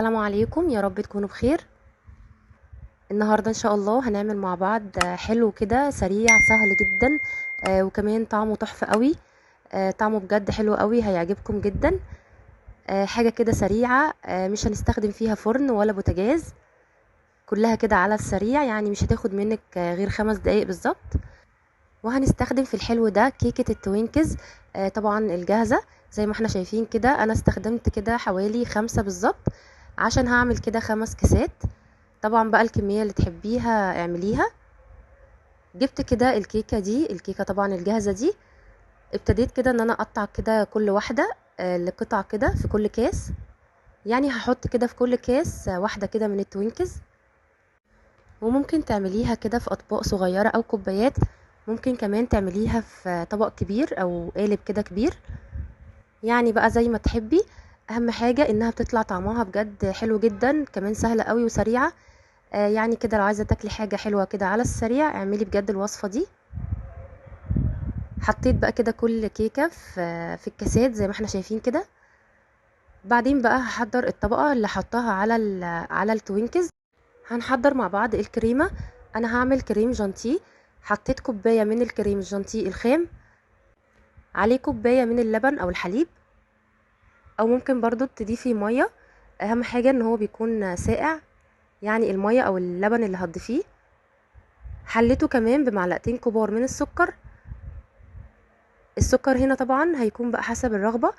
السلام عليكم، يا رب تكونوا بخير. النهارده ان شاء الله هنعمل مع بعض حلو كده سريع سهل جدا، وكمان طعمه تحفة قوي، طعمه بجد حلو قوي، هيعجبكم جدا. حاجة كده سريعة، مش هنستخدم فيها فرن ولا بوتاجاز، كلها كده على السريع، يعني مش هتاخد منك غير 5 دقايق بالظبط. وهنستخدم في الحلو ده كيكة التوينكز، طبعا الجاهزة زي ما احنا شايفين كده. انا استخدمت كده حوالي 5 بالظبط عشان هعمل كده 5 كيسات، طبعا بقى الكمية اللي تحبيها اعمليها. جبت كده الكيكة دي، الكيكة طبعا الجاهزة دي، ابتديت كده ان انا اقطع كده كل واحدة، لقطع كده في كل كاس، يعني هحط كده في كل كاس واحدة كده من التوينكز. وممكن تعمليها كده في اطباق صغيرة او كوبايات، ممكن كمان تعمليها في طبق كبير او قالب كده كبير، يعني بقى زي ما تحبي. اهم حاجة انها بتطلع طعمها بجد حلو جدا، كمان سهلة قوي وسريعة. يعني كده لو عايزة تاكلي حاجة حلوة كده على السريع اعملي بجد الوصفة دي. حطيت بقى كده كل كيكة في الكاسات زي ما احنا شايفين كده. بعدين بقى هحضر الطبقة اللي حطاها على التوينكز. هنحضر مع بعض الكريمة. انا هعمل كريم جانتيه. حطيت كوباية من الكريم الجانتيه الخام، عليه كوباية من اللبن او الحليب، او ممكن برضو تضيفي مية. اهم حاجة ان هو بيكون ساقع، يعني المية او اللبن اللي هتضيفيه. حليته كمان بمعلقتين كبار من السكر. السكر هنا طبعا هيكون بقى حسب الرغبة،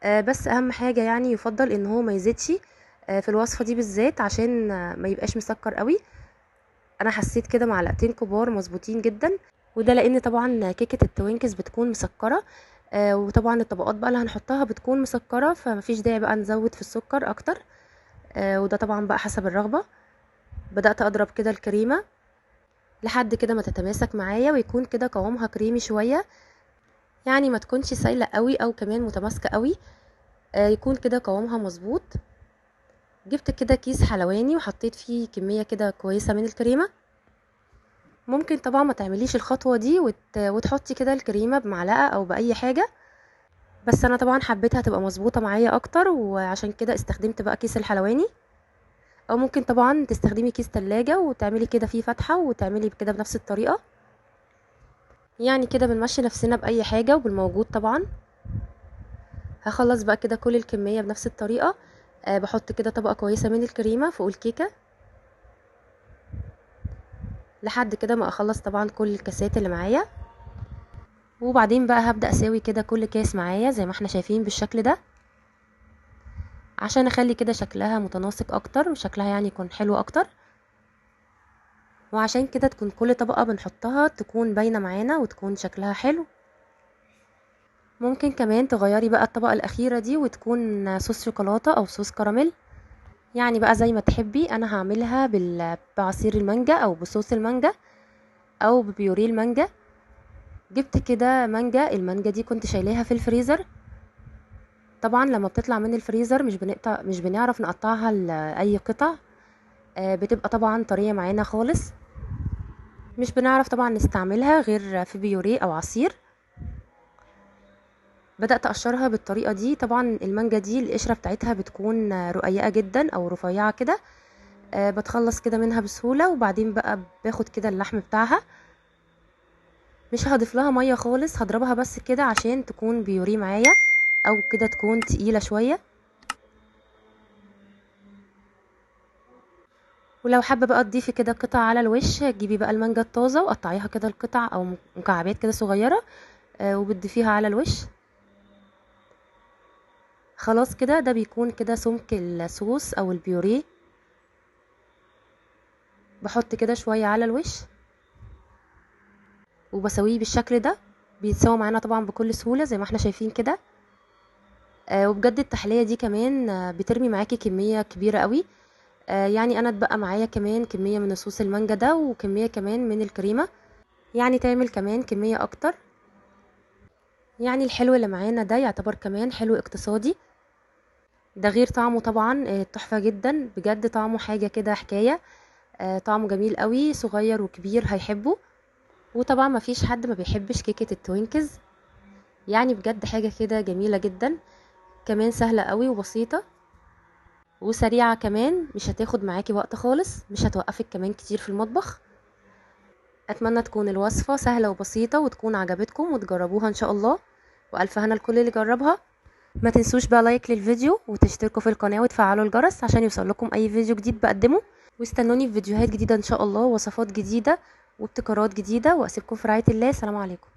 بس اهم حاجة يعني يفضل ان هو ما يزيدش، في الوصفة دي بالذات عشان ما يبقاش مسكر قوي. انا حسيت كده معلقتين كبار مظبوطين جدا، وده لان طبعا كيكة التوينكس بتكون مسكرة، وطبعا الطبقات بقى اللي هنحطها بتكون مسكرة، فمفيش داعي بقى نزود في السكر اكتر، وده طبعا بقى حسب الرغبة. بدأت اضرب كده الكريمة لحد كده ما تتماسك معايا ويكون كده قوامها كريمي شوية، يعني ما تكونش سايلة قوي او كمان متماسكة قوي، يكون كده قوامها مظبوط. جبت كده كيس حلواني وحطيت فيه كمية كده كويسة من الكريمة. ممكن طبعا ما تعمليش الخطوة دي وتحطي كده الكريمة بمعلقة او بأي حاجة، بس انا طبعا حبيتها تبقى مظبوطة معايا اكتر، وعشان كده استخدمت بقى كيس الحلواني. او ممكن طبعا تستخدمي كيس تلاجة وتعملي كده فيه فتحة وتعملي كده بنفس الطريقة. يعني كده بنمشي نفسنا بأي حاجة وبالموجود طبعا. هخلص بقى كده كل الكمية بنفس الطريقة. بحط كده طبقة كويسة من الكريمة فوق الكيكة لحد كده ما اخلص طبعا كل الكاسات اللي معايا. وبعدين بقى هبدأ اساوي كده كل كاس معايا زي ما احنا شايفين بالشكل ده، عشان اخلي كده شكلها متناسق اكتر وشكلها يعني يكون حلو اكتر، وعشان كده تكون كل طبقة بنحطها تكون باينة معانا وتكون شكلها حلو. ممكن كمان تغيري بقى الطبقة الأخيرة دي وتكون صوص شوكولاتة أو صوص كراميل، يعني بقى زي ما تحبي. أنا هعملها بعصير المانجا أو بصوص المانجا أو ببيوريه المانجا. جبت كده مانجا، المانجا دي كنت شايلاها في الفريزر. طبعا لما بتطلع من الفريزر مش بنعرف نقطعها لأي قطع، بتبقى طبعا طرية معانا خالص، مش بنعرف طبعا نستعملها غير في بيوريه أو عصير. بدأت أقشرها بالطريقة دي. طبعا المانجا دي القشرة بتاعتها بتكون رقيقة جدا أو رفيعة كده، بتخلص كده منها بسهولة. وبعدين بقى باخد كده اللحم بتاعها، مش هضيف لها مية خالص، هضربها بس كده عشان تكون بيوريه معايا أو كده تكون تقيلة شوية. ولو حابة بقى تضيفي كده قطع على الوش، جيبي بقى المانجا الطازة وقطعيها كده القطع أو مكعبات كده صغيرة، وبتضيفيها على الوش. خلاص كده ده بيكون كده سمك الصوص او البيوريه. بحط كده شوية على الوش وبسويه بالشكل ده، بيتسوى معانا طبعا بكل سهولة زي ما احنا شايفين كده. وبجد التحلية دي كمان، بترمي معاكي كمية كبيرة قوي. يعني انا اتبقى معايا كمان كمية من صوص المانجا ده وكمية كمان من الكريمة، يعني تعمل كمان كمية اكتر. يعني الحلو اللي معانا ده يعتبر كمان حلو اقتصادي، ده غير طعمه طبعا، تحفة جدا بجد، طعمه حاجة كده حكاية، طعمه جميل قوي، صغير وكبير هيحبه. وطبعا ما فيش حد ما بيحبش كيكة التوينكز، يعني بجد حاجة كده جميلة جدا، كمان سهلة قوي وبسيطة. وسريعة كمان، مش هتاخد معاكي وقت خالص، مش هتوقفك كمان كتير في المطبخ. اتمنى تكون الوصفة سهلة وبسيطة وتكون عجبتكم وتجربوها ان شاء الله، والف هنا لكل اللي جربها. ما تنسوش بقى like للفيديو وتشتركوا في القناة وتفعلوا الجرس عشان يوصل لكم اي فيديو جديد بقدمه، واستنوني في فيديوهات جديدة ان شاء الله، وصفات جديدة وابتكارات جديدة، واسيبكم في رعاية الله. سلام عليكم.